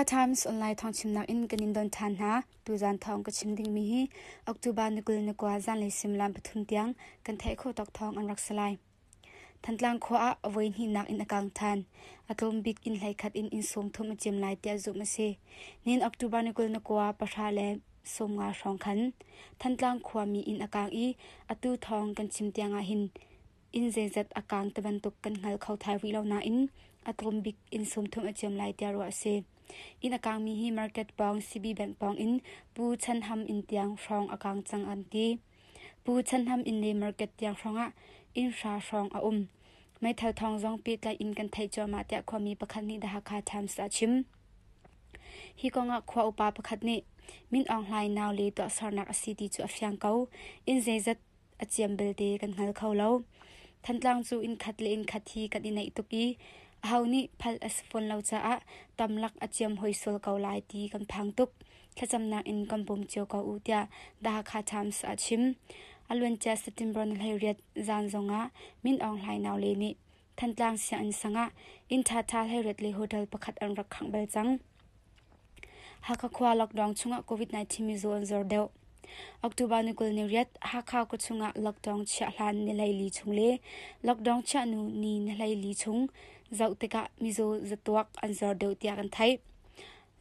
Hakha Times online thawngchimnak in kan in don ṭhan hna. Tuzaan thawng ka chim dingmi hi October ni 21 zanlei suimilam pathum tiang kan theih khawh tawk thawng an rak si lai. Thantlang khua ah a voi hnihnak in a kang ṭhan. A tlawm bik inn hleikhat in inn sawmthum a cim lai tiah zumh a si. Nihin October ni 29 pahra le 50 hrawng khan Thantlang khuami inn a kang i atu thawng kan chim tiang ah hin inn zeizat a kang ti bantuk kan hngal kho thai rih lo nain a tlawm bik inn 30 a ciam lai tiah ruah a si. Inn a kangmi hi market pawng CB Bank pawng in Pu Chan Ham inn tiang hrawng a kang cang an ti. Pu Chan Ham inn le market tiang hrawng ah inn hra hrawng a um. Meithal thawng zong pehtlaih in kan theih cuahmah tiah khuami pakhat nih The Hakha Times ah a chim. Hi kong ah khua upa pakhat nih Min Aung Hlaing nau le tuahsernak a si ti cu a fiang ko. Inn zeizat a ciam belte kan hngal kho lo. Thantlang cu inn khat le inn khat hi kan i naih tuk i aho nih phalh a si fawn lo caah tamlak a ciam hoi sual ko lai ti kan phang tuk. Thlacamnak in kan bawm cio ko u tiah The Hakha Times ah a chim. A luancia September ni 18 zan zongah Min Aung Hlaing naule nih Thantlang sianginn sang ah inn ṭhaṭha hleiriat le hotel pakhat an rak khangh bal cang. Hakha khua lockdown chungah COVID-19 mizaw an zor deuh. October ni 28 Hakha khua chungah lockdown chiah hlan ni 14 chung le lockdown chiah hnu ni ni 14 chung zoh tikah mizaw zatuak an zor deuh tiah kan theih.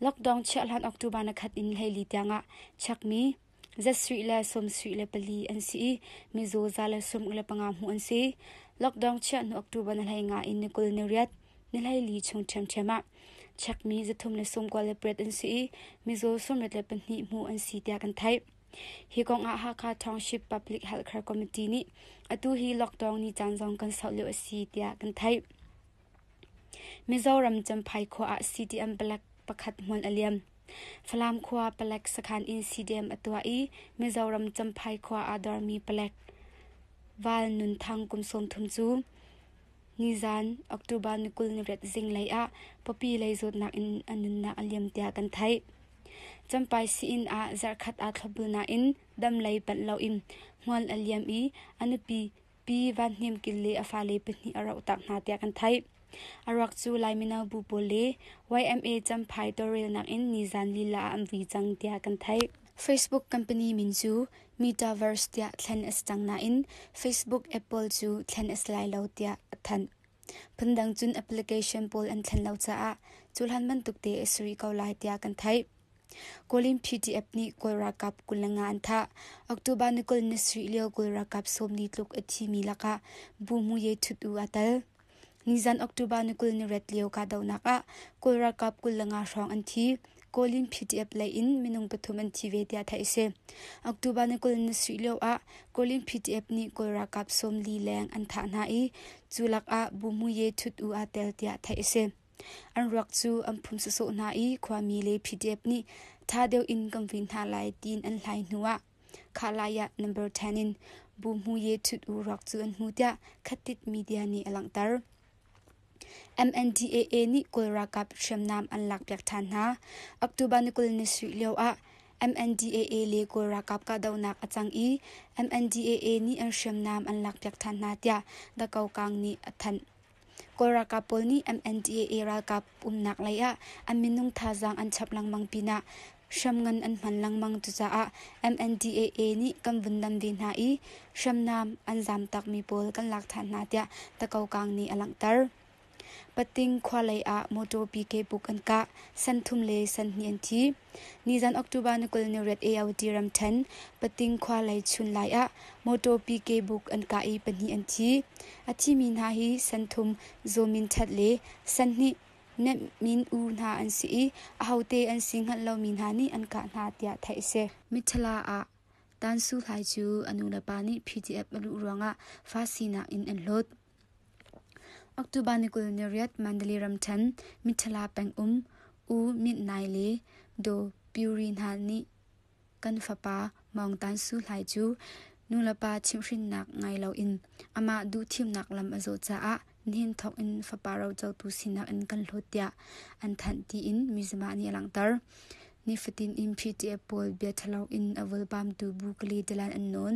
Lockdown chiah hlan October ni khat in 14 tiangah chekmi Zasarih le sawmsarih le pali an si i mizaw 175 hmuh an si. Lockdown chiah hnu October ni 15 in ni 28, ni 14 chung ṭhiamṭhiam ah chekmi 398 an si i mizaw 62 hmuh an si tiah kan theih. Hi kong ah Hakha Township Public Healthcare Committee nih atu hi lockdown ni caan zong kan sauh lio a si tiah kan theih. Mizoram Champhai khua ah CDM palek pakhat hmual a liam. Falam khua palek sakhan in CDM a tuah i Mizoram Champhai khua aa dormi palek Val Nun Thang kum 30 cu nizan October ni 28 zinglei ah pawpi lei zawtnak in a nunnak a liam tiah kan theih. Champhai sii-inn ah zarhkhat aa thlopbul nain dam lei panh loin hmual a liam i a nupi Pi Van Hnem Kil le a fale pahnih a rohtak hna tiah kan theih. A ruak cu Lai mino bu pawl le YMA Champhai tawlrelnak in nizan lila ah an vui cang tiah kan theih. Facebook company min cu Metaverse tiah thlen a si cang nain Facebook app pawl cu thlen a si lai lo tiah a thanh. Phundang cun application pawl an thlen lo caah cu hlan bantuk te a si rih ko lai tiah kan theih. Kawlin PDF nih Kawl ralkap 25 an thah. October ni 27 lio Kawl ralkap 40 tluk a thimi lakah Bu Hmu Ye Htut U aa tel. Nizan October ni 28 lio kahdohnak ah Kawl ralkap 25 hrawng an thi. Kawlin PDF lei in minung pathum an thi ve tiah theih a si. October ni 27 lio ah Kawlin PDF nih Kawl ralkap 40 leng an thah hna i cu lakah Bu Hmu Ye Htut U aa tel tiah theih a si. An ruak cu an phum sawsawh hna i khuami le PDF nih ṭha deuh in kan vui hna lai tiin an hlai hnuah khahlai ah number 10 in Bu Hmu Ye Htut U ruak cu an hmu tiah Khatit media nih a langhter. MNDAA nih Kawl ralkap hriamnam an lakpiak ṭhan hna. October ni 27 lio ah MNDAA le Kawl ralkap kahdohnak a cang i MNDAA nih an hriamnam an lakpiak ṭhan hna tiah The Kokang nih a thanh. Kawl ralkap pawl nih MNDAA ralkap umnak lei ah an minung thazaang an chap lengmang pinah hriamngan an hman lengmang cucaah MNDAA nih kan vun dam ve hna i hriamnam an zamtakmi pawl kan lak ṭhan hna tiah Takokang nih a langhter. Pating khua lei ah motor PK buk an kah, san thum le san hnih an thi. Nizan October ni 28 AOT ramṭhen Pating khua lei chun lai ah motor PK buk an kah i pahnih an thi. A thimi hna hi Santhum Zaw Min Ṭhat le Sanhnih Nenh Min U hna an si i ahote an si hngalh lomi hna nih an kah hna tiah theih a si. Mithla ah Tan Su Hlai cu a nulepa nih PDF a luh ruangah fa sinak in an hlawt. October ni 28 Mandalay ramṭhen Mithla pengum U Myint Nai le Daw Pyuri hna nih Kan fapa Maung Tan Su Hlai cu nulepa chimhhrinnak ngai loin amah duhthimnak lam a zawh caah nihin thawk in fapa rocotu sinak in kan hlawt tiah an thanh tiin Mizzima nih a langhter. Nifatin in PDF pawl bia ṭhalo in a vawlpamtu Bukali dalan an nawn.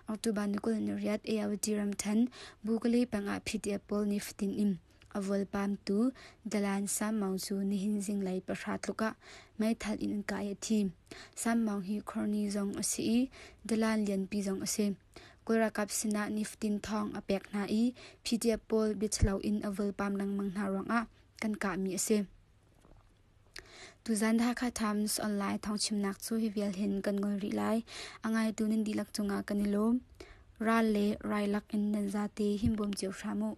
October ni 28 ALD ramṭhen Bukali peng ah PDF pawl nifatin in. A volpamtu Dalan Sam Maung cu nihin zinglei pahra tluk ah meithal in an kah i a thi. Sam Maung hi Khorni zong a si i Dalan lianpi zong a si. Kawl ralkap sinah nifatin thawng a pek hna i PDF pawl biachalo in a volpam lengmang hna ruangah kan kahmi a si. Tuzan Hakha Times Online thawngchimnak cu hi vial hin kan ngol rih lai. A ngaitu nan dihlak cungah kan i lawm. Ral le rai lak in nan zate himbawm cio hram u.